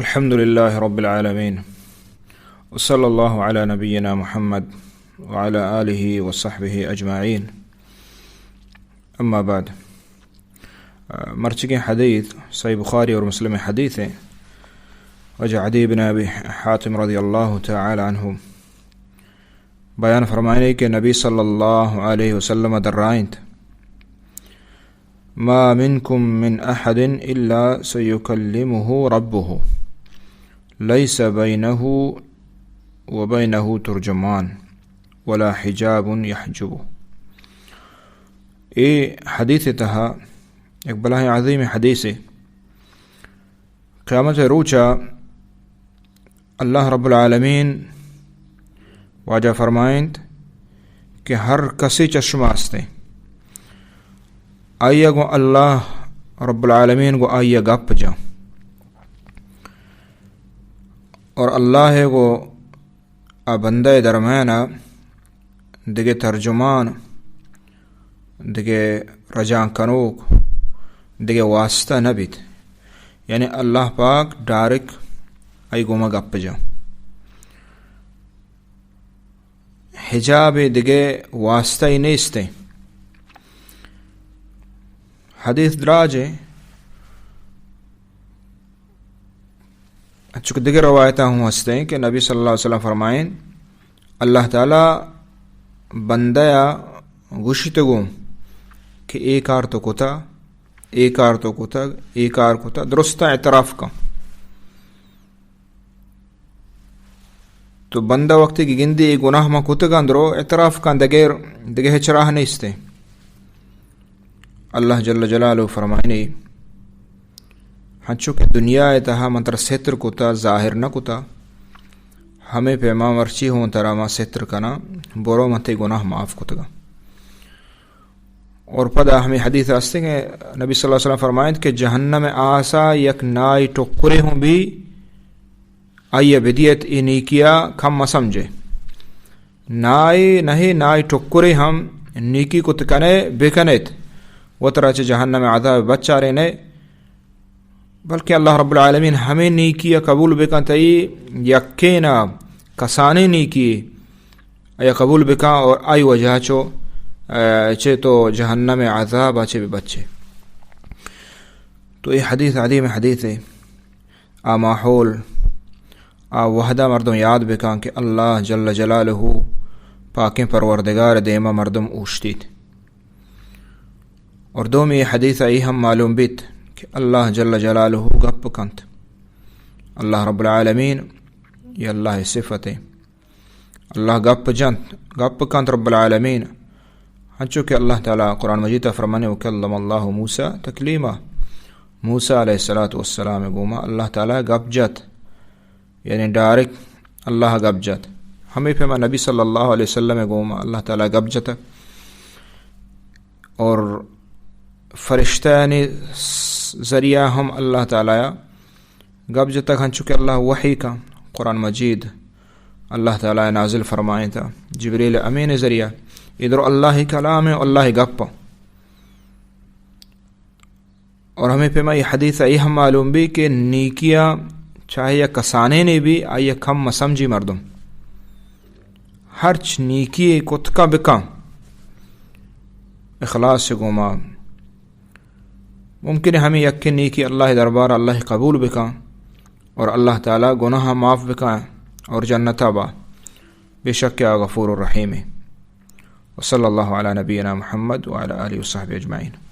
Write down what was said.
الحمد لله رب العالمين، وصلى الله على نبينا محمد وعلى آله وصحبه أجمعين. أما بعد. مرچگیں حدیث صحیح بخاری اور مسلم حدیث ہے۔ واجہ عدی بن ابی حاتم رضی اللہ تعالی عنہ بیان فرمائنے کہ نبی صلی اللہ علیہ وسلم درائنت: ما منكم من أحد إلا سيكلمه ربه، ليس بينه وبينه ترجمان ولا حجاب يحجبه. اے حدیث تہا ایک بلاہیں عظیم حدیث ہے۔ قیامت روچا اللہ رب العالمین واجہ فرمائنت کہ ہر کسے چہ شما استیں، آئی ءَ گوں اللہ رب العالمین گوں آئی ءَ گپ جاں، اور اللہ ءَ گوں آ بندہ ءِ درمیان ءَ دگہ ترجمان، دگہ رجانک کنوک، دگہ واسطہ نہ بیت۔ یعنی اللہ پاک ڈائریکٹ آئی گوما گپ جاں۔ حجاب دگہ واسطہ ہی نیست۔ حدیث دراج ہے۔ چونکہ دگہ روایتاں ہوں ہستیں کہ نبی صلی اللہ علیہ وسلم فرمائیں، اللہ تعالی بندہ ءَ گوشیت گوں کہ اے کار تو کتا، اے کار تو کتا، اے کار کتا، درست اعتراف کن۔ تو بندہ وقتی کہ گندی اے گناہ ما کتگاں، درو اعتراف کن، دگہ، دگہ ہچ راہ نیستے۔ اللہ جل جلالہ فرمائنے، ہنچو کہ دنیا ءِ تہا من ترا ستر کتا، ظاہر نہ کتا، ہمے پیما مرچی ہوں ترا ما ستر کناں، برو من تئی گناہ معاف کتگاں۔ اور پدا ہمے حدیث ہستیں کہ نبی صلی اللہ علیہ وسلم فرمائنت کہ جہنم ءِ آسا یک نائی ٹکرے ہوں بی، آئی ءَ بدیت، اے نیکیا کم مسمجے۔ نائی نہ، نائی ٹکرے ہم نیکی کت کنے بکنیت، وترا چہ جہنم ءِ عذاب بچارینئے، بلکہ اللہ رب العالمین ہمے نیکی ءَ قبول بکنت، تئی یکین ءَ کسانیں نیکی ءَ قبول بکن اور آئی وجہ چو، اے، چہ تو جہنم ءِ عذاب ءَ چہ ببچے۔ تو اے حدیث عظیم حدیث ہے۔ آ ماحول، آ وہدہ مردم یاد بکن کہ اللہ جل جلالہ پاکیں پروردگار دیما مردم اوشتیت۔ اور دومی حدیث ءَ اے ہم معلوم بیت کہ اللہ جل جلالہ گپ کنت۔ اللہ رب العالمین، یہ اللہ صفت ہے۔ اللہ گپ جنت، گپ کنت رب العالمین۔ ہنچو کہ اللہ تعالی قرآن مجید ءَ فرمانے، وکلم اللہ موسی تکلیما۔ موسی علیہ الصلوۃ والسلام گوما اللہ تعالی گپ جت، یعنی ڈائریکٹ اللہ گپ جت۔ ہمے پیما نبی صلی اللہ علیہ وسلم گوما اللہ تعالی گپ جت۔ اور فرشتہ یعنی ذریعہ ہم اللہ تعالی گپ جتگ، ہنچو کہ اللہ وحی کا قرآن مجید اللہ تعالی نازل فرمائیں تا جبریل امین ذریعہ، ادھر اللہ کلام ہے، اللہ گپ۔ اور ہمیں پیما یہ حدیث ءَ یہ ہم معلوم بی کہ نیکیا چاہے یا کسانے نے بی، آئی کم مسمجی مردم۔ ہرچ نیکی کتکا بکن اخلاص گوما، ممکن ہے ہمیں یکے نیکی اللہ دربار اللہ قبول بکن اور اللہ تعالی گناہ معاف بکن اور جنتا با، بے شک آ غفور الرحیم ہے۔ وصلی اللہ علی نبینا محمد وعلی آلہ وصحبہ اجمعین۔